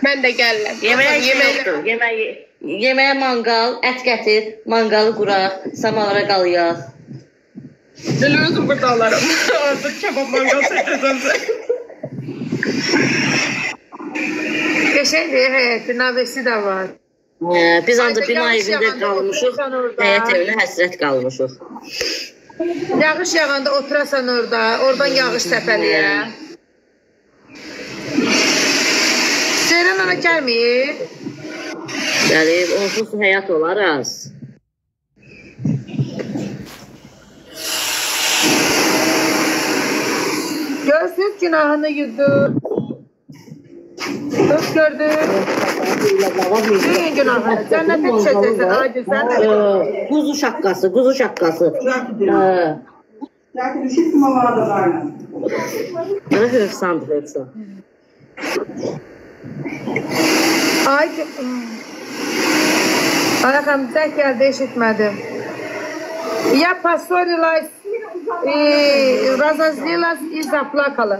Mən də gəlirəm. Yeməyə şey yoxdur. Yeməyə manqal, ət gətir, manqalı quraq, samavara qalayaq. Elə özüm burada alaram. Artıq kebab manqal çəkəcəm. Qəşəngdir həyəti, navesi də var. Biz ancaq bina evində qalmışıq, həyət evinə həsrət qalmışıq. Yağış yağanda oturasan orada, oradan yağış səpələyə. Seyran ana gəlməyib. Gəlib, onsuz həyat olar az. Görsünüz günahını yudu. Söz gördüm. Yuyun günahını. Cənnətə düşəcəksən. Aygül, sən də. Quzu şaqqası, quzu şaqqası. Bura hövsandır, hövsan. Aygül. Ay xanım, zəng gəldi, eşitmədim. Ya поссорилась, разозлилась и заплакала.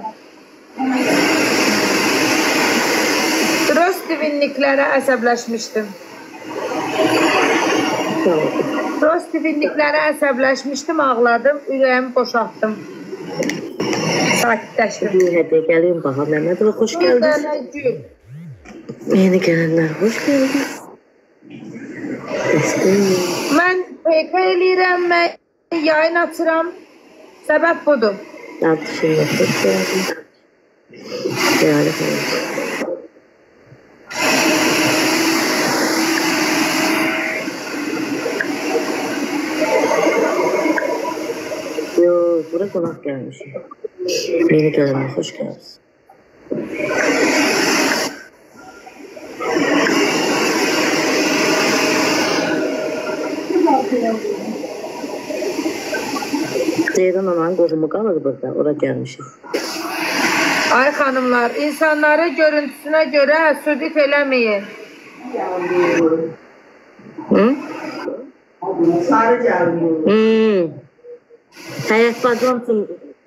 Rostvinliklərə əsəbləşmişdim. Rostvinliklərə əsəbləşmişdim, ağladım, ürəyimi boşaltdım. Sakitləşdim. Hədə gəlin baxa, Məmmədova, xoş gəldiniz. Yeni gələnlər, xoş gəldiniz. Mən PK eləyirəm, mən yayın açıram. Səbəb budur. Abdüşinlə, xoş gəldiniz. Değerli xanım. Yox, bura qonaq gəlmişik. Yeni gələnlər, xoş gəldiniz. Ceyran ananın qohumu qalır burada, ora gəlmişik. Ay xanımlar, insanları görüntüsünə görə südit eləməyin. Hı? Sarı gəlmiyor. Həyət bacım üçün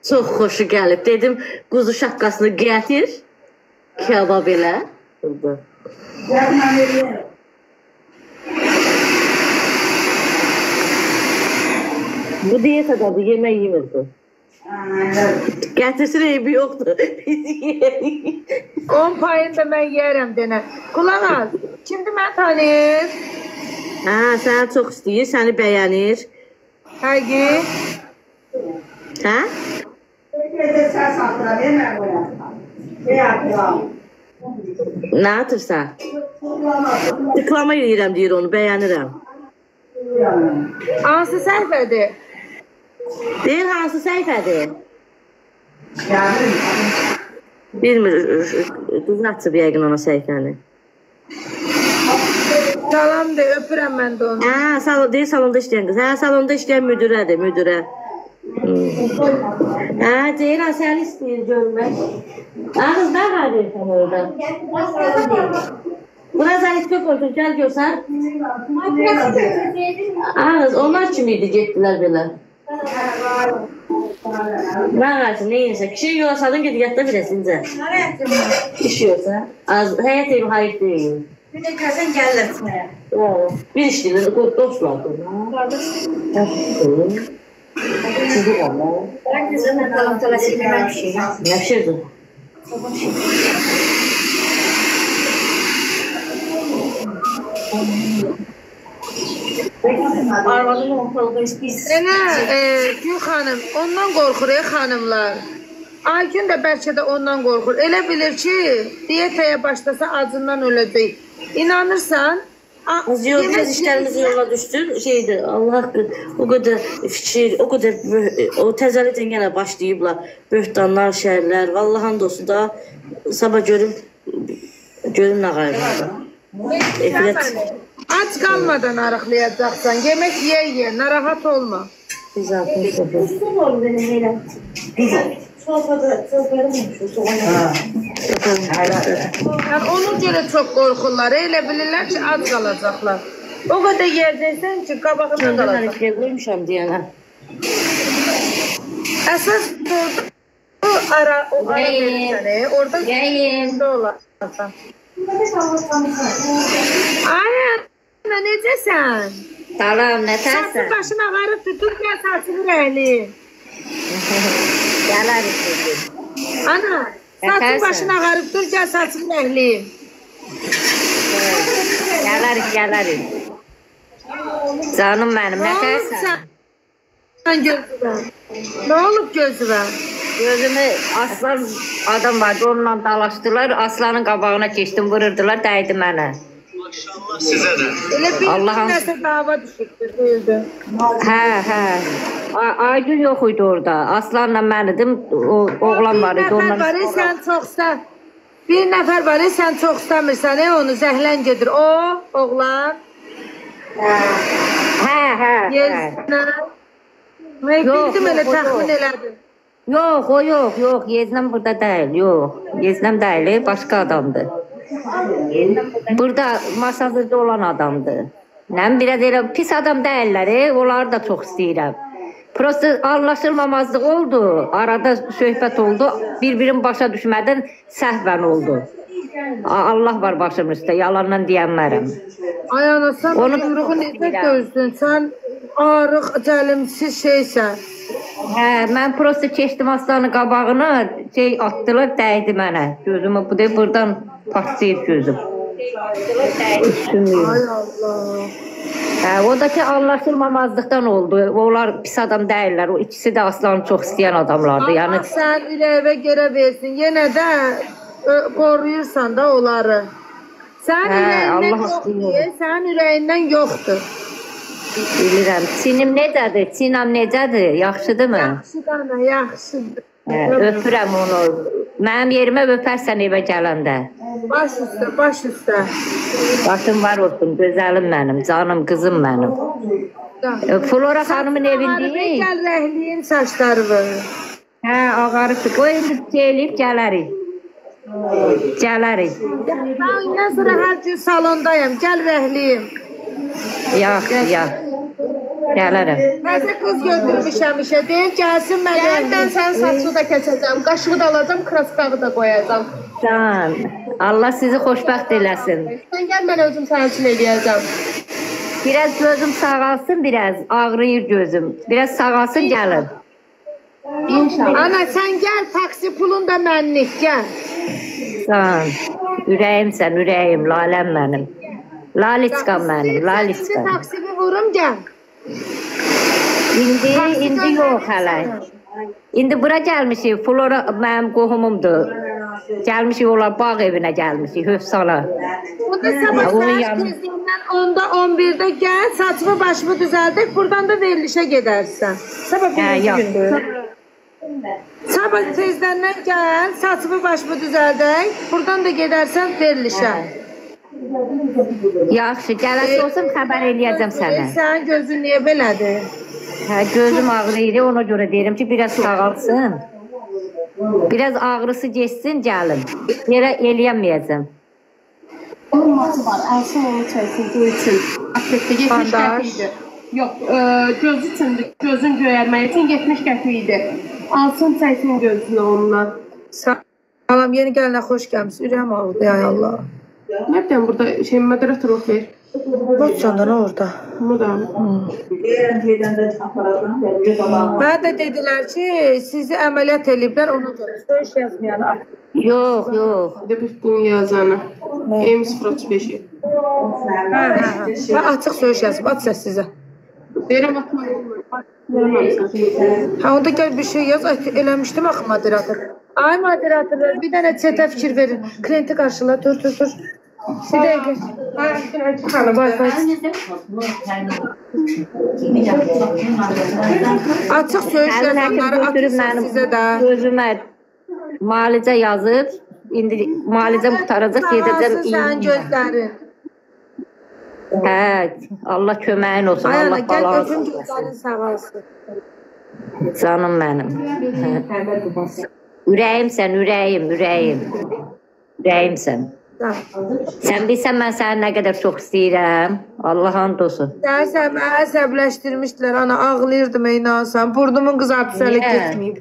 çox xoşu gəlib. Dedim, quzu şaqqasını gətir, kebab elə. Burada. Bu diyetadadır, yemək yemirdi. Gətirsin, eybi yoxdur. Biz yeyərik. 10 payını da mən yeyərəm denə. Qulaq az, kimdir mən tanıyır? Hə, səni çox istəyir, səni bəyənir. Həqiq. Hə? Səs atıram, mən buna. Şey atıram. Nə atırsan? Reklama eləyirəm, deyir onu, bəyənirəm. Hansı səhifədir? Deyir, hansı səhifədir? Bilmir, qızı açıb yəqin ona səhifəni. Salam de, öpürəm mən də onu. Hə, deyir, salonda işləyən qız. Hə, salonda işləyən müdürədir, müdürə. Hə, Ceyran, səni istəyir görmək. Hə, qız, nə var deyirsən orada? Bura zəlitkə qoydun, gəl görsən. Hə, qız, onlar kim idi, getdilər belə? Nə qarşı, nə yeyirsən? Kişi yola salın, gedi yatda biraz incə. İş yoxsa? Həyət evi hayıb deyil. Bir də kəsən gəlirlər içməyə. Bir işləyirlər, dostlar. Sizdə qalma. Mən qızım, mən tələsi yemək pişirirəm. Nə pişirdin? Arvadın ortalığı pis. Elə, Gül xanım, ondan qorxur, xanımlar. Aygün də bəlkə də ondan qorxur. Elə bilir ki, diyetaya başlasa acından öləcək. İnanırsan? Yox, biraz işlərimiz yola düşdü. Şeydir, Allah haqqı, o qədər fikir, o qədər, o təzəlikdən yenə başlayıblar. Böhtanlar, şəhərlər, vallahi and olsun da sabah görüm, görüm nə qayırlar. Aç qalmadan arıqlayacaqsan, yemək yeyə-yeyə, narahat olma. Biz artıq. Yəni, ona görə çox qorxurlar, elə bilirlər ki, ac qalacaqlar. O qədər yeyəcəksən ki, qabağında qalacaq. Mən qoymuşam deyənə. Əsas ara o ara verirsən, orada Yeyim. Olarsan. Ay ana, necəsən? Salam, nətərsən? Saçın başın ağarıbdır, dur gəl saçını rəhliyim. Gələrik bugün. Ana, saçın başın ağarıb, dur gəl saçını rəhliyim. Gələrik, gələrik. Canım mənim, nətərsən? Sən gözümə. Nə olub gözümə? Gözümü aslan adam vardı, onunla dalaşdılar. Aslanın qabağına keçdim, vururdular, dəydi mənə. Maşallah sizə də. Elə bir nəsə dava düşübdür, deyildi. Hə, hə. Aygün yox idi orada. Aslanla mən idim, o oğlan var idi. Bir nəfər var, sən çox Bir nəfər var, sən çox istəmirsən, onu zəhlən gedir. O, oğlan. Hə, hə. Yeznə. Bildim elə, təxmin elədim. Yox, o yox, yox. Yeznəm burada deyil, yox. Yeznəm deyil, başqa adamdır. Burada masazırda olan adamdır. Nəm, biraz elə pis adam deyillər, onları da çox istəyirəm. Prosta anlaşılmamazlıq oldu, arada söhbət oldu, bir-birin başa düşmədən səhvən oldu. Allah var başımın üstə, yalandan deyənmərəm. Ay ana, sən bu yumruğu necə dözdün? Sən arıq, cəlimsiz şeysən. Hə, mən prosta keçdim aslanın qabağına, şey atdılar, dəydi mənə. Gözümü, bu deyil, buradan partlayıb gözüm. Ay Allah. Hə, o da ki, anlaşılmamazlıqdan oldu. Onlar pis adam deyirlər. O ikisi də aslanı çox istəyən adamlardır. Allah sən ürəyivə görə versin. Yenə də qoruyursan da onları. Sənin ürəyindən yoxdur. Sənin ürəyindən yoxdur. Bilirəm. Çinim necədir? Çinam necədir? Yaxşıdırmı? Yaxşıdır ana, yaxşıdır. Öpürəm onu. Mənim yerimə öpərsən evə gələndə. Baş üstə, baş üstə. Başım var olsun, gözəlim mənim, canım, qızım mənim. Flora xanımın evindəyik. Gəl rəhliyim saçlarımı. Hə, ağarıbdır. Qoy indi eləyib gələrik. Gələrik. Mən ondan sonra hər gün salondayım. Gəl rəhliyim. Yaxşı, yaxşı. Gələrəm. Təzə qız götürmüşəm işə. Deyir, gəlsin mən Gəl, mən sənin saçını da kəsəcəm. Qaşığı da alacam, kraskağı da qoyacam. Can, Allah sizi xoşbəxt eləsin. Sən gəl, mən özüm sənin üçün eləyəcəm. Biraz gözüm sağalsın, biraz. Ağrıyır gözüm. Biraz sağalsın, gəlin. İnşallah. Ana, sən gəl, taksi pulun da mənlik, gəl. Can, ürəyimsən, ürəyim, laləm mənim. Laliçkam mənim, laliçkam. İndi taksimi vurum, gəl. İndi yox hələ. İndi bura gəlmişik, Flora mənim qohumumdur. Gəlmişik, onlar bağ evinə gəlmişik, Hövsala. Onda sabah saat tezliyindən 10-da 11-də gəl, saçımı başımı düzəldək, buradan da verilişə gedərsən. Sabah birinci gündür. Sabah tezdəndən gəl, saçımı başımı düzəldək, buradan da gedərsən verilişə. Yaxşı, gələsi olsam xəbər eləyəcəm sənə. Sənin gözün niyə belədir? Hə, gözüm ağrıyır, ona görə deyirəm ki, biraz sağalsın. Biraz ağrısı geçsin, gəlin. Yerə eləyəməyəcəm. Onun matı var, alsın onu çəksin, bu üçün. Aptekdə 70 qəpik idi. Yox, göz üçündür, gözün göyərməyi üçün 70 qəpik idi. Alsın çəksin gözünü onunla. Salam, yeni gəlinə xoş gəlmişsiniz. Ürəyim ağrıdı, ay Allah. Nə biləm, burada şey, moderatorluq ver. Lotçanda nə orada? Burada. Mənə də dedilər ki, sizi əməliyyat eləyiblər, ona görə. Söyüş yazmayanı. Yox, yox. Bir də bunu yazanı. M035-i. Hə, hə, hə. Mən açıq söyüş yazıb, at səs sizə. Deyirəm, atmaq olmur. Hə, onda gəl bir şey yaz. Eləmişdim axı moderator. Ay moderatorlar, bir dənə çetə fikir verin. Klienti qarşıla, dur, dur, dur. Bir dəqiqə. Vay, vay. Açıq söyüş yazanları atın sizə də. Gözümə müalicə yazıb, indi müalicəm qurtaracaq, gedəcəm. Sağalsın sənin gözlərin. Hə, Allah köməyin olsun, Ay ana, Allah gəl balanı öpüm, gözlərin sağalsın. Canım mənim. Ürəyimsən, ürəyim, ürəyim. Ürəyimsən. Sən bilsən, mən səni nə qədər çox istəyirəm. Allah and olsun. Sən mənə əsəbləşdirmişdilər, ana, ağlayırdım inansan. Burnumun qızartısı hələ getməyib.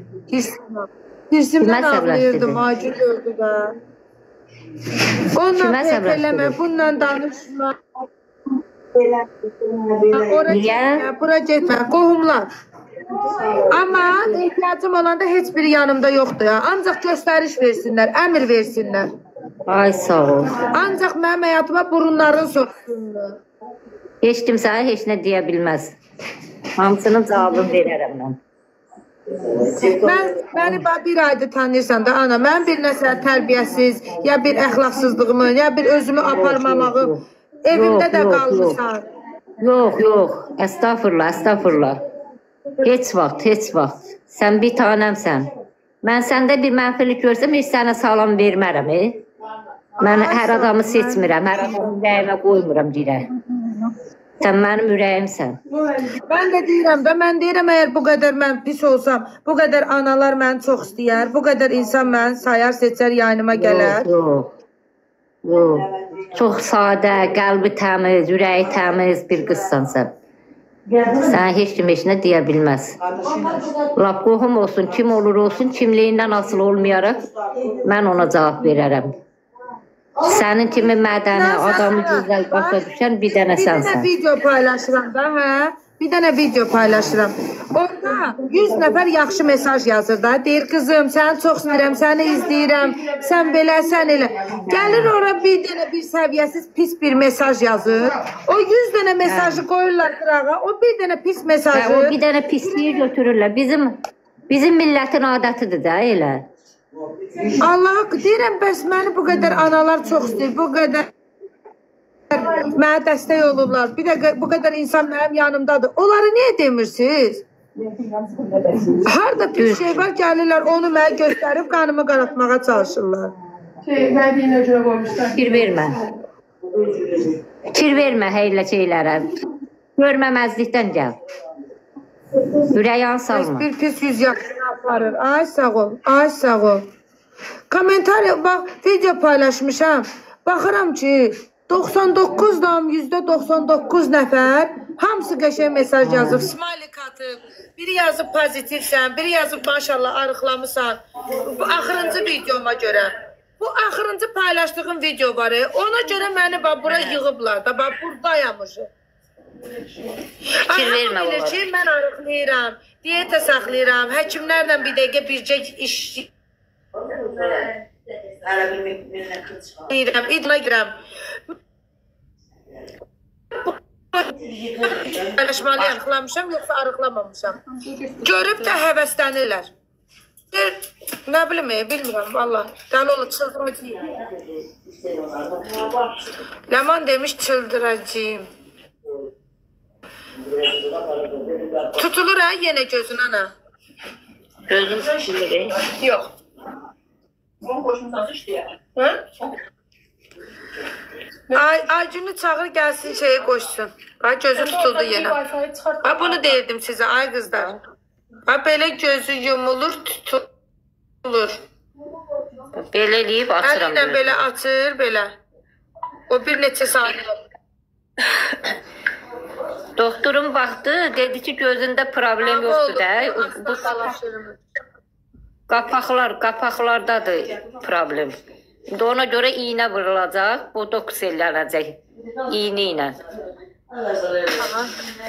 Hirsimdən ağlayırdım, acı gördü də. Onunla pek eləmə, bununla danışma. Ora getmə, bura getmə, qohumlar. Amma ehtiyacım olanda heç biri yanımda yoxdur ya. Ancaq göstəriş versinlər, əmr versinlər. Ay sağ ol. Ancaq mənim həyatıma burunlarını soxsunlar. Heç kim sənə heç nə deyə bilməz. Hamısının cavabını verərəm mən. Məni bir aydır tanıyırsan da ana, mən bir nəsə tərbiyəsiz, ya bir əxlaqsızlığımı, ya bir özümü aparmamağı evimdə də qalmışsan. Yox, yox, əstağfurullah, əstağfurullah. Heç vaxt, heç vaxt. Sən bir tanəmsən. Mən səndə bir mənfilik görsəm, heç sənə salam vermərəm. Mən hər adamı seçmirəm, hər adamı ürəyimə qoymuram girə. Sən mənim ürəyimsən. Mən də deyirəm də, mən deyirəm əgər bu qədər mən pis olsam, bu qədər analar məni çox istəyər, bu qədər insan məni sayar, seçər, yayınıma gələr. Yox, yox. Çox sadə, qəlbi təmiz, ürəyi təmiz bir qızsan sən. Sənə heç kim heç nə deyə bilməz. Lap qohum olsun, kim olur olsun, kimliyindən asılı olmayaraq mən ona cavab verərəm. Sənin kimi mədəni, adamı gözəl başa düşən bir dənə sənsən. Bir dənə video paylaşıram da, hə? Bir dənə video paylaşıram. Orada 100 nəfər yaxşı mesaj yazır da. Deyir, qızım, səni çox istəyirəm, səni izləyirəm, sən belə, sən elə. Gəlir ora bir dənə bir səviyyəsiz pis bir mesaj yazır. O 100 dənə mesajı qoyurlar qırağa, o bir dənə pis mesajı. O bir dənə pisliyi götürürlər. Bizim millətin adətidir də elə. Allah haqqı deyirəm, bəs məni bu qədər analar çox istəyir, bu qədər mənə dəstək olurlar, bir də bu qədər insan mənim yanımdadır. Onları niyə demirsiniz? Harada pis şey var, gəlirlər, onu mənə göstərib qanımı qaraltmağa çalışırlar. Fikir vermə. Fikir vermə heylə şeylərə. Görməməzlikdən gəl. Ürəyan salma. Bir pis yüz yaxşını aparır. Ay sağ ol, ay sağ ol. Kommentariya, bax, video paylaşmışam. Baxıram ki, 99,99 nəfər hamısı qəşəng mesaj yazıb, smiley atıb, biri yazıb pozitivsən, biri yazıb maşallah arıqlamısan. Bu axırıncı videoma görə. Bu axırıncı paylaşdığım video var. Ona görə məni bax bura yığıblar da, bax buradayam. Fikir vermə bilir ki, mən arıqlayıram, diyeta saxlayıram, həkimlərlə bir dəqiqə bircə iş deyirəm, idmana girəm. Paylaşmalıyam, arıqlamışam, yoxsa arıqlamamışam. Görüb də həvəslənirlər. Nə bilim, bilmirəm, valla. Dəli olur, çıldıracağım. Ləman demiş, çıldıracağım. Tutulur ha yenə gözün ana. Gözüm tutulur. Yox. Onu qoşmusanız işləyər. Hə? Aygünü çağır gəlsin şeyi qoşsun. Ay gözü tutuldu yenə. Ay bunu deyirdim sizə ay qızlar. Ay belə gözü yumulur, tutulur. Belə eləyib açıram. Əli ilə belə açır, belə. O bir neçə saniyə. Doktorum baxdı, dedi ki gözündə problem yoxdur da. Bu qapaqlardadır problem. İndi ona görə iynə vurulacaq, botoks elənəcək iynə ilə.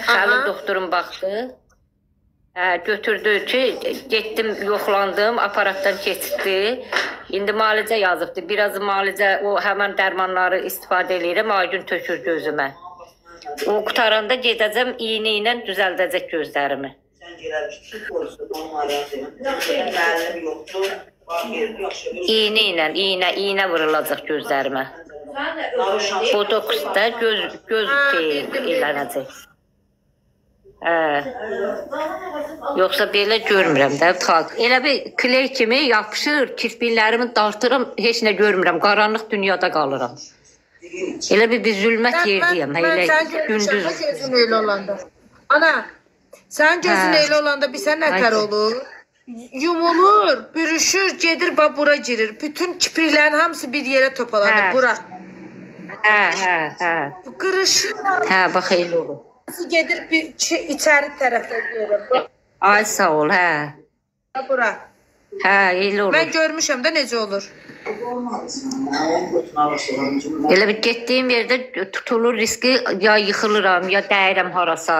Xəlil doktorum baxdı. Götürdü ki, getdim, yoxlandım, aparatdan keçirdi. İndi müalicə yazıbdı. Biraz müalicə, o həmən dərmanları istifadə eləyirəm, Aygün tökür gözümə. O qutaranda gedəcəm, iynə ilə düzəldəcək gözlərimi. İynə ilə, iynə vurulacaq gözlərimə. Botoks da göz elənəcək. Yoxsa belə görmürəm də. Elə bir kley kimi yapışır, kirpiklərimi dartıram, heç nə görmürəm. Qaranlıq dünyada qalıram. Elə bir zülmət yerdiyəm. Mən sən gündüz. Gözün elə olanda. Ana, sən gözün elə olanda bir sən nətər olur? Yumulur, bürüşür, gedir, bax bura girir. Bütün kipriklərin hamısı bir yerə topalanır, bura. Hə. Qırışır. Hə, bax elə olur. Gedir bir içəri tərəfə gedir. Ay sağ ol, hə. Bura. Hə, elə olur. Mən görmüşəm də necə olur. Elə bir getdiyim yerdə tutulur riski, ya yıxılıram, ya dəyirəm harasa.